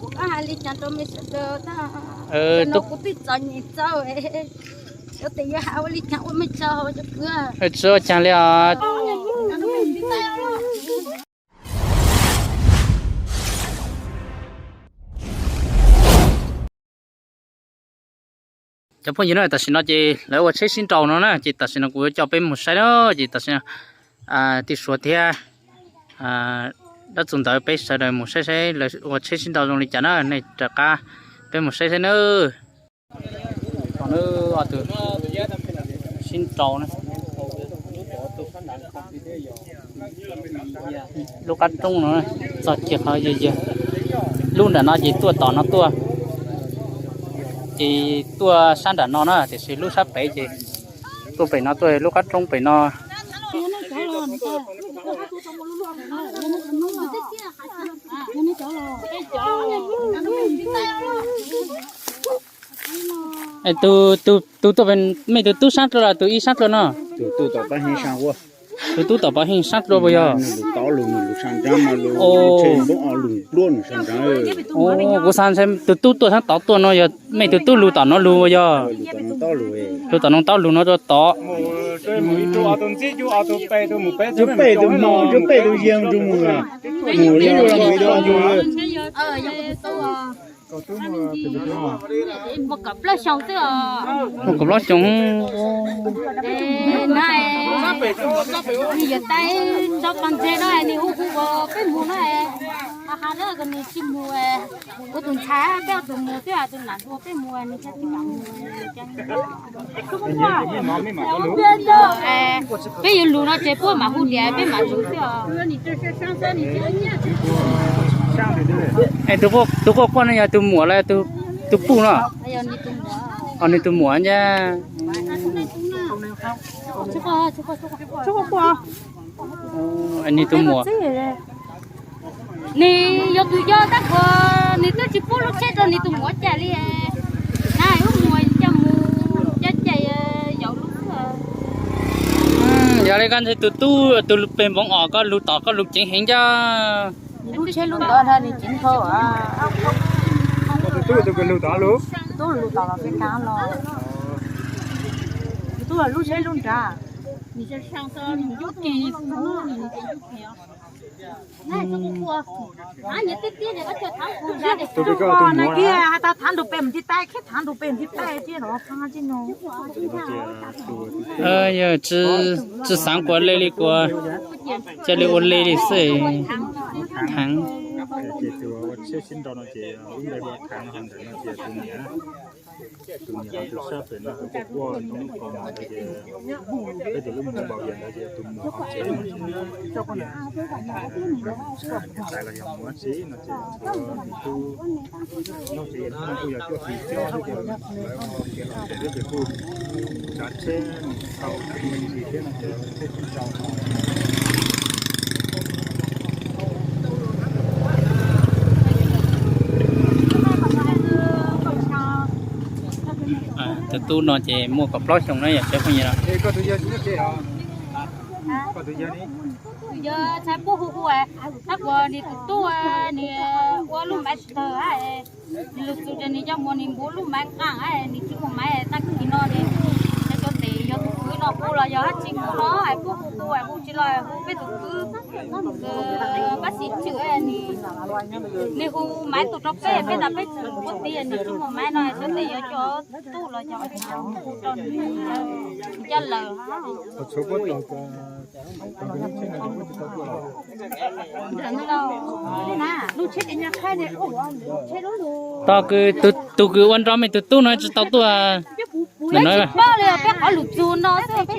Kuv hais li cas rau mej sawv daws, kuv twb txom nyem txaus, ua tes yuav hais ua li cas ua mej tso cov kwv. Tsis ua cas li os. Cov phooj ywg na, tam sim no ces lawv ua tsheb sib nraus no na, ces tam sim no kuv yuav coj peb mus saib na, ces tam sim no tij Suav thiab dab txuas ntawd peb sawv daws mus saib saib lawv ua tsheb sib nraus zoo li cas na, nej rov qab peb mus saib saib nawb. Tus sib nraus na, lub qab roob no txog kiag qhov yawg yawg, lub nram no ces tuaj tom no tuaj, ces tuaj sab nram no na, tiam sis lub sab pem ces tuaj pem no tuaj lub qab roob pem no. Tus, tus tuaj, mej tus tub sab dlua los tus ib sab dlua no? Tus tub tom pab heej sab dlua puas yog? Kuv xav tus tub tuaj sab tod tuaj no yog mej tus tub lug tom no lug puas yog? Lug tom no taub lug no rau tod. Muaj kaum plaub xyoo xwb os. Muaj kaum plaub xyoo. Na, yawg tais tso qos ntse no nws hu hu ua peb mus na. Ha ha na, nws tsis mus, kuv tus ntxhais peb tus mus xwb, tus nam hu peb mus nws thiaj tsis kam mus. Peb yuav lug no ces puab mam hu diam peb mam lug xwb os. Es tus quaj quaj no yog tus muam los tus puj no? Os, nws tus muam ntag. Nws tus muam. Nws yog tus yog tab kuas nws twb tsis pub lub tsheb rau nws tus muam cais li. Na, lub muam coj mus coj cais yaum lub xwb. Yog li koj ntshai tus tub tus pem npoov os, koj lug tom koj lug ceev heev ncaj. Lub tsheb lub ntawd nws ceev dhau. Tus tub tus kws lug tom lug, tus tub lug tom los peb kav los. Tus tub lub tsheb lub nrad. Tus kws koj tus muam na kiag has tas thav nrug pem mus tiv tais, khiav thav nrug pem tiv tais thiab los pab tib no. Yog tsis xaav kuas le li kuas, ca le ua le li xwb. Thav. Tus niam tus sab pem no tus quaj quaj ntawd ces, peb tus lub muam npaum yam ntawd ces tus muam hauv tsev no ces, tais los yog mus dab tsi no ces, tus tub nyob tsev no kuj yog cuaj hlis xwb ces lawv ua kev los tsev xwb ces kuj tsav tsheb mus tau tau me ntsis thiab no ces tsheb sib nraus no. Tus tub no ces muaj kaum plaub xyoo na yom, cov phooj ywg. Yog txhais puab hu hu, tab kuas nws tus tub nws ua lub maiv tawg, nws lug txug ces nws coj mus nws npuav lub maiv nqaaj, nws tsis muaj maiv. Tag kis no nws cov tes yog tus kwv no hu los yog dab tsi mus no, puab hu hu hu tsis los hu peb tus kwv Pab Xis Tswm, nws hu maiv tuaj rau peb, peb tas peb tsis muaj txiv, nws tsis muaj maiv no, xyov tes yuav coj tub los coj rau nws coj lawm. Tog kws tus kws ua nrog mej tus tub no tsis tau tuaj no. Peb tsis paub li, peb qhov lug txug no xwb.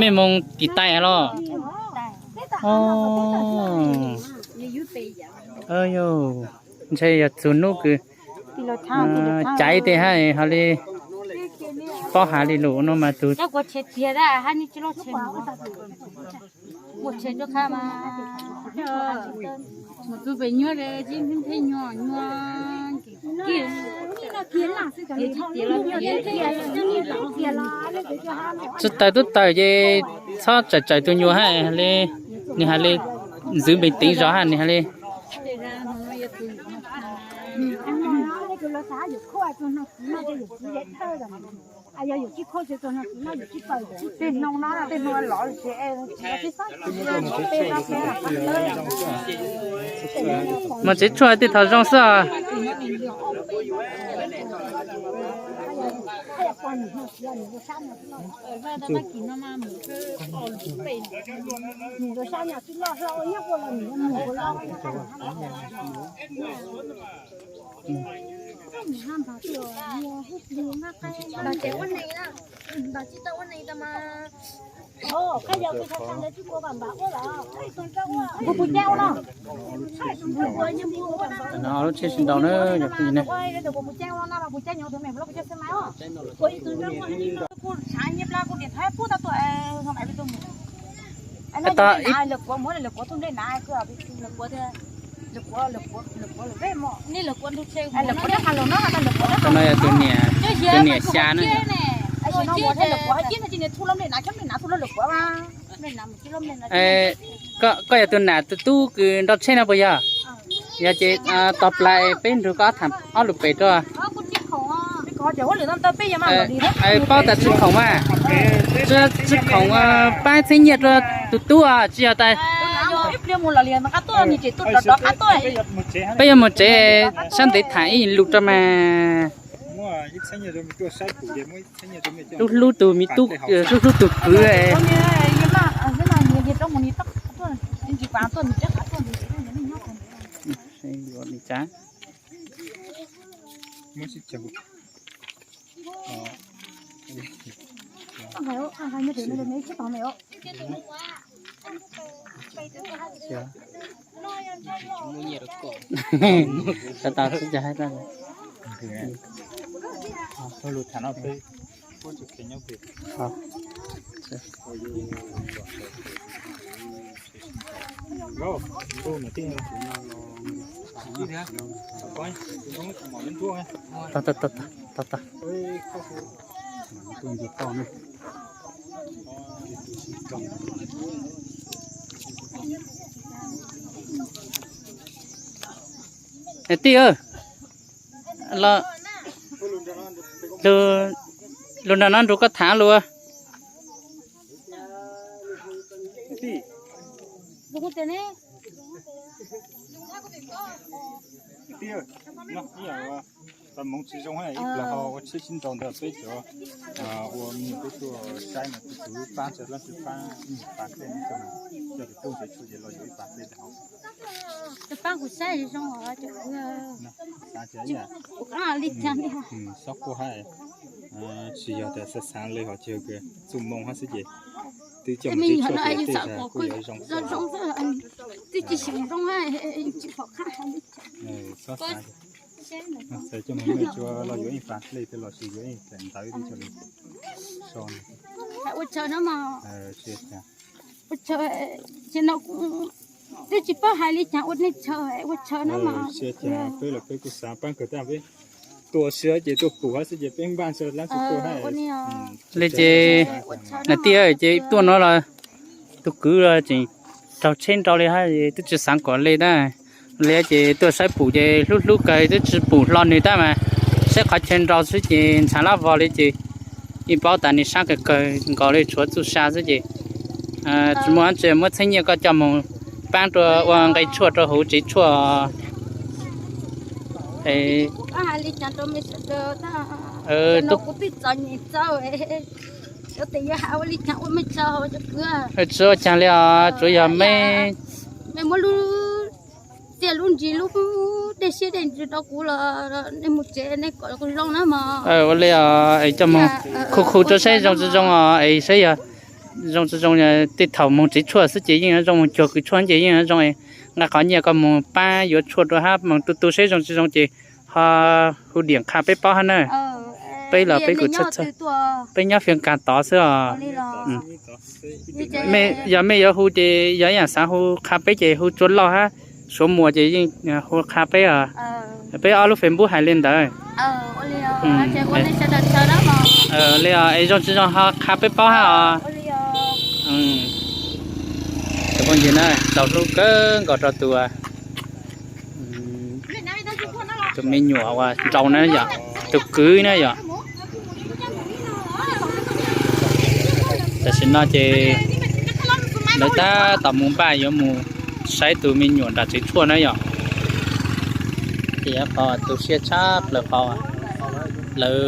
Mej moog tiv tais los? Ntshe yog txug nub kws caiv tes hab ho li paub has li lus no mas tus tsis tawm tub tawm ces txhob tsawm tsawm tus nyuas hab li, nws has li ntxwv npeeg teev zog hab nws has li. Tej hno no, tej hno lov, mus tsev tshuaj tej thaum zoo xwb os. Lub tsheb sib nraus na, no yog tus niam, tus niam xya na. Koj yog tus nam tus tub kws nrau tsheb no puas yog? Yog ces tos plas peb nrug koj tham ob lus pem rau. Paub tas tsis khoom mas, tsis khoom paab txheeb nyiaj rua tus tub tsis yog tas. Peb yuav mus tsev, sab ntev tham ib lus rau mas. Hlub hlub tus me tub, hlub hlub tus kwv. Tau tau, tsis cia hais tau. Tau tau tau tau. Tij, lug nram no nrug koj tham lus. Tau hmoov tsis zoo, ib plag ho ua tsheb sib nraus ntawd peb cov ua me nyuam tub tuaj saib no tus kwv paab tsi leej twg paab ib nyuag pas dlej no, coj tus tub ntse tshuaj ces los yuav ib pas dlej rau hauv. Xob kuj hab, tsis yog tas xav xav li hos tsis yog, txuj moo hab xwb ces twb coj mus tsev tshuaj ces tej zag kuj yuav zoo xwb. Xob xav, xav coj mus mej tsua los yuav ib pas dlej tej los sis yuav ib ntawv teb coj li so. Ua tsaug na mog. Ua tsaug, no twb tsis paub hais li cas ua nej tsaug, ua tsaug na mog. Tsis ua cas, peb los peb kuj xav paab kawg tab peb tuaj siab ces tuaj pum hab xwb ces peb npaj ntshai dlaab tsi tuaj hab. Li ces nam tij ces tuaj no los tus kwv los tseem raug tsheb nrau li hab, twb tsis xaav kom li na. Li ces tuaj saib pum ces hlub hlub kawg, twb tsis pum hlo nws tab mas saib qhov chaw nrau xwb ces ntshaav lab vog li ces yeej paub tas nws sab kawg kawg nkaus li, tshuav txuj sa xwb ces tsis muaj dab tsi, muab txheeb nyiaj koj coj mus paab rua ua nqe tshuaj rau huv tsev tshuaj. Tsis ua caag li os, tsuav yog mej, mej muab lub txiaj lub ntsig lub dej siab dej ntsws rau kuv los nej mus tsev nej kom zoo na mog. Ua li os, coj mus khu khu rua saib zoo tsi zoo os, es saib yog zoo tsi zoo, tej thaum moog tsev tshuaj xwb ces yeej zoo, moog cuag kws tshuaj ces yeej zoo, nqa qhov nyiaj koj mus paab yuav tshuaj rua hab moog tu tu saib zoo tsi zoo ces ho hu diam qha peb paub hab na. Peb los peb kuj txhawj txhawj, peb nyob Fiav Kaas tod xwb os. Yog mej yuav hu ces yog ib yaam xaav hu qha peb ces hu Tsua Lauj hab Suav Muas ces yeej hu qha peb os. Peb ob lub Facebook hais li ntawd. Li os, es zoo tsi zoo ho qha peb paub hab os. Tsoom phooj ywg na, txaus hlub kawg nkaus rau tus Tus me nyuam uas nraus na yom, tus kwv na yom. Tam sim no ces lawv tab tom mus npaj yuav mus saib tus me nyuam nram tsev tshuaj na yom. Ces yog qhov tu siab tshaj plaws qhov lawv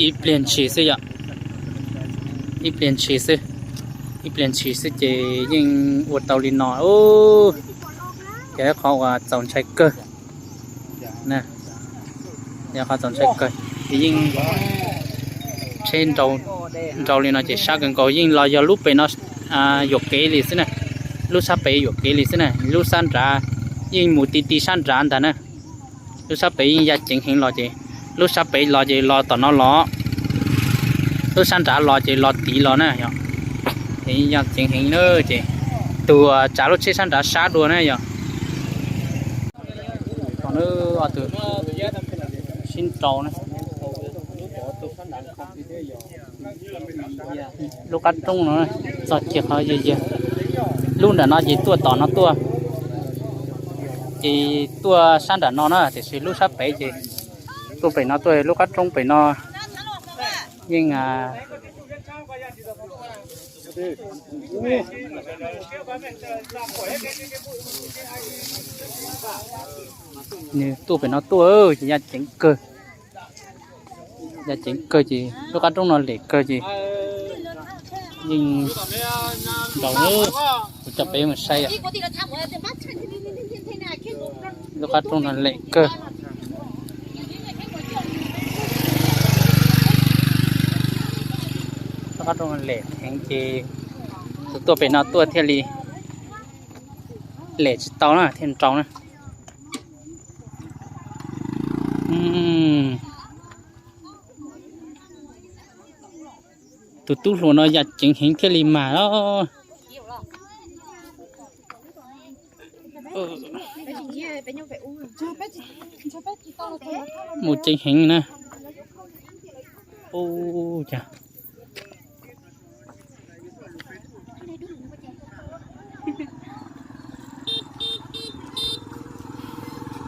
ib pliag ntshis xwb yom, ib pliag ntshis xwb, ib pliag ntshis xwb ces yeej ua tau li no. Ces qhov uas txaus ntshai kawg, yog qhov txaus ntshai kawg, ces yeej tsheb nrau li no ces sab kawg nkaus, yeej los yog lub pem no yuam kev li xwb na, lub sab pem yuam kev li xwb na, lub sab nrad yeej mus ti ti sab nrad ntag na. Lub sab pem yeej yaj ceev heev los ces, lub sab pem los ces los tom no los, lub sab nrad los ces los tid los na yom. Ces yaj ceev heev na, ces tus tsav lub tsheb sab nrad sab dua na yom. Ob tug sib nrau na. Lub qab roob no txog kiag qhov yog yog lub nram no ces tuaj tom no tuaj, ces tuaj sab nram no na, tiam sis lub sab pem ces tuaj pem no tuaj, lub qab roob pem no yeej nws tuaj pem no tuaj ces yaj ceev kawg. Yaj ceev kawg ces lub qab roob no lem kawg ces yeej nraus, kuv coj peb mus saib. Lub qab roob no lem kawg. Lub qab roob no lem heev ces tus tuaj pem no tuaj thiaj li lem tsis tau na, thiaj nraus na. Tus tub hluas no yaj ceev heev thiaj li mag os. Mus ceev heev na. Ua cas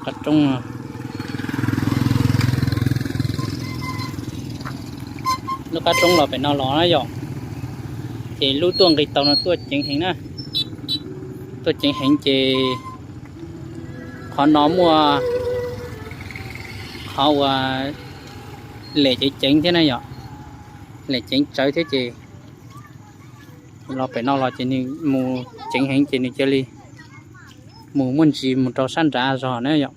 qab roob no, lub qab roob los pem no los na yom. Ces lub tuaj nqis tau no tuaj ceev heev na, tuaj ceev heev ces qhov no muaj qhov uas lem ceev ceev thiab na yom, lem ceev tsawv thiab ces los pem no los ces nws mus ceev heev ces nws cia li mus muaj ntsis mus rau sab nrad zog na yom.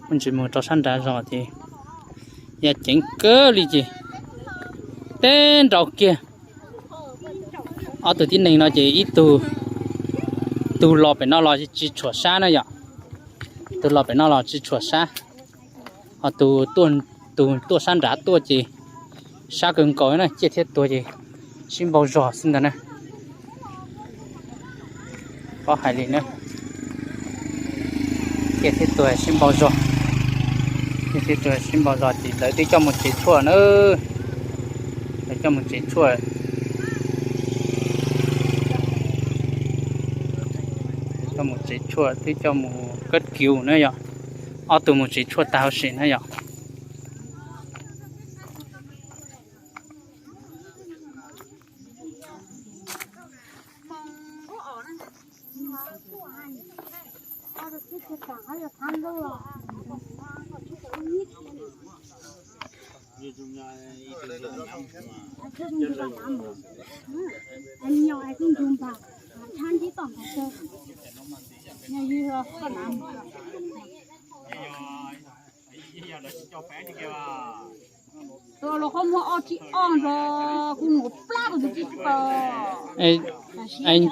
Muaj ntsis mus rau sab nrad zog ces yaj ceev kawg li ces teb nrau kiag. Ob tug tib neeg no ces ib tug, tus los pem no los tsis tshuam sab na yom, tus los pem no los tsis tshuam sab, ho tus, tus tuaj sab nrad tuaj ces sab kawg nkaus na, ciaj thiab tuag ces sib npau zog xwb ntag na. Paub hais li na, ciaj thiab tuag sib npau zog, ciaj thiab tuag sib npau zog ces lawv twb coj mus tsev tshuaj na, lawv coj mus tsev tshuaj, coj mus tsev tshuaj twb coj mus kab kiv na yom, ob tug mus tsev tshuaj tag huv si na yom.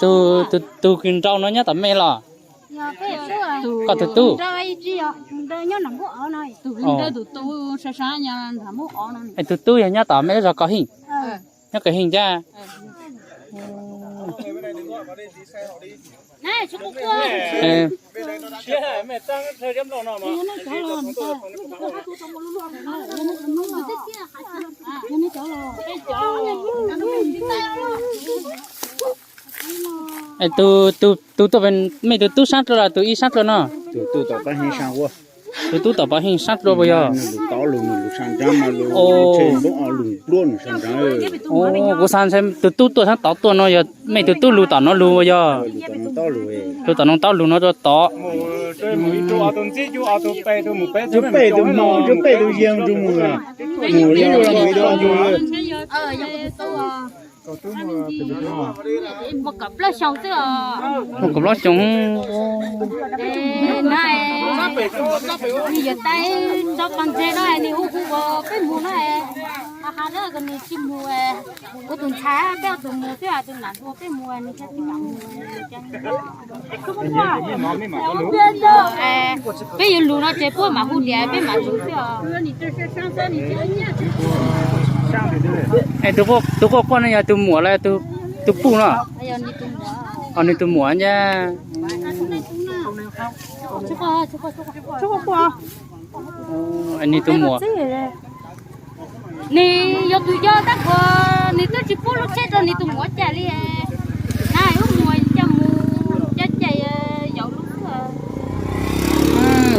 Tus, tus kws nrau no nyob tom me los? Koj tus tub? Es tus tub yog nyob tom me lub zos Kaus Heej, nyob Kaus Heej thiab. Es tus, tus tuaj, mej tus tub sab dlawg los tus ib sab dlawg no? Tus tuaj tom qab heev sab ua. Tus tub tom pov heej sab dua puas yog? Kuv xav ntshe tus tub tuaj sab tod tuaj no yog mej tus tub lug tom no lug puas yog? Lug tom no taub lug no rua tod. Muaj kaum plaub xyoo. Nws yuav tau tso qos ntse no nws hu hu peb mus no. Ho ha na nws tsis mus, kuv tus ntxhais peb tus mus xwb, tus nam hu peb mus nws thiaj tsis kam mus. Peb yuav lug no ces puab mam hu diam peb mam lug xwb os. Es tus quaj quaj no yog tus muam los tus puj no? Nws tus muam ntag. Nws tus muam. Nws yog tus yog tab kuas nws twb tsis pub lub tsheb rau nws tus muam cais li. Na wb mus coj mus coj cais yaum lub xwb.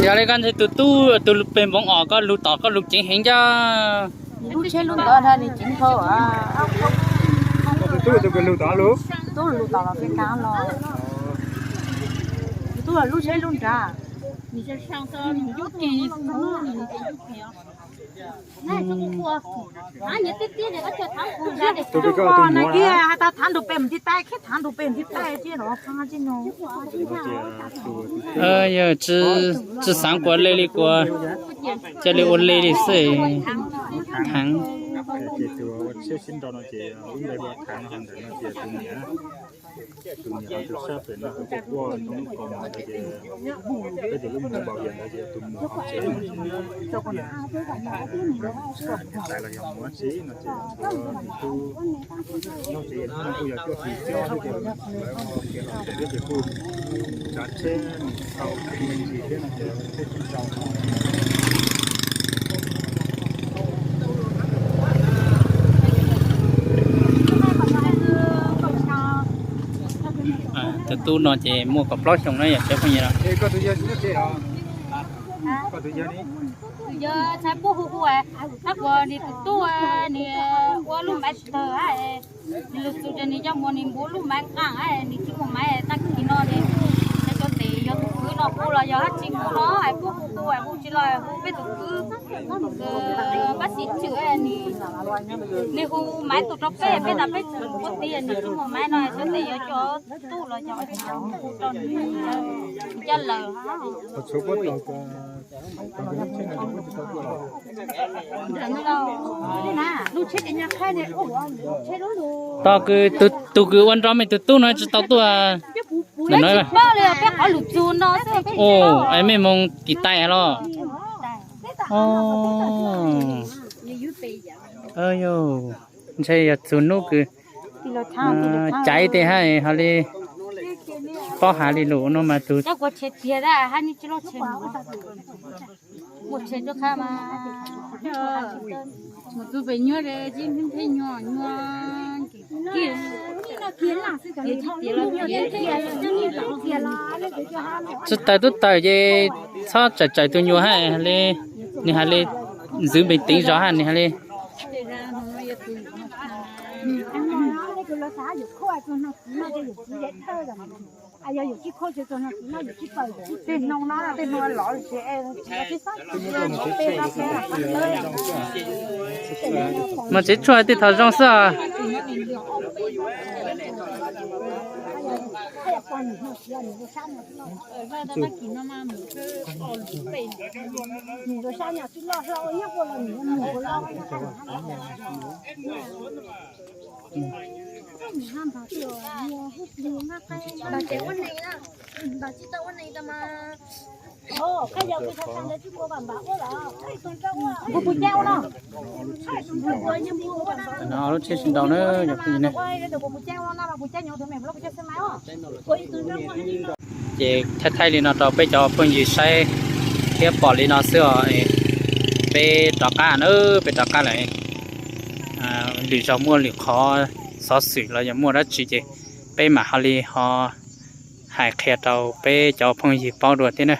Yog li koj ntshe tus tub tus pem npoov os, koj lug tom koj lug ceev heev ncaj. Lub tsheb lub ntawd nrad nws ceev dhau. Tus tub tus kws lug tom lug, tub lug tom los peb kav los. Tus tub lub tsheb lub nrad. Tus pem koj tus muam na kiag has tas thav nrug pem mus ntiv taij, khib thav nrug pem mus ntiv taij thiab los pab tsi no. Yog tsi xaav kuas le li kuas, ca le ua le li xwb. Thav. Ces tus ua tsheb sib nrau no ces lub npe hu ua Thav no, ho ntawm no ces tus niam, tus niam ho tus sab pem no hu ua Ntxoov Kaus no ces peb tus lub muam npaum yam ntawd ces tus muam ho tsev no ces tais los yog muam tsev no ces tub no ces kuj yog cuaj hlis xwb ces lawv ua kiag los tsev thiab ces kuj tsav tsheb mus tau tsis me ntsis thiab no ces tsheb sib nrau. Tus tub no ces muaj kaum plaub xyoo na yom cov phooj ywg. Yog txhais puab hu hu, tab kuas nws tus tub nws ua lub maiv tawg, nws lug txug ces nws coj mus nws npuav lub maiv qaaj, nws tsis muaj maiv. Tag kis no es cov tes yog tus kwv no hu los yog dab tsi mus no es puab hu hu es hu tsis los hu peb tus kwv pab xib tswm, nws hu maiv tuaj rau peb, peb tas peb tus puab tig nws tsis muaj maiv no cov tes yog cov tub los yog hu rau nws coj lawm. Tos kws tus kws ua nrog mej tus tub no tsis tau tuaj ntawm no. Mej moog tiv tais los? Ntshe yog txug nub kws caiv tej hab ho li paub has li lus no mas tus Tsi tawm tub tawm ces txhob tsawm tsawm tus nyuas hab li, nws has li ntxwv npe teev zog hab nws has li. Mas tsev tshuaj tej thaum zoo xwb os. No lub tsheb sib nrau na. Ces thaij thaij li no rau peb cov phooj ywg saib thiab pom li no xwb os. Peb rov qab na, peb rov qab lawm. Lwm zaug muaj lwm qhov xov xwm los yog muaj dab tsi ces peb mam ho li ho hais qhia rau peb cov phooj ywg paub dua thiab na.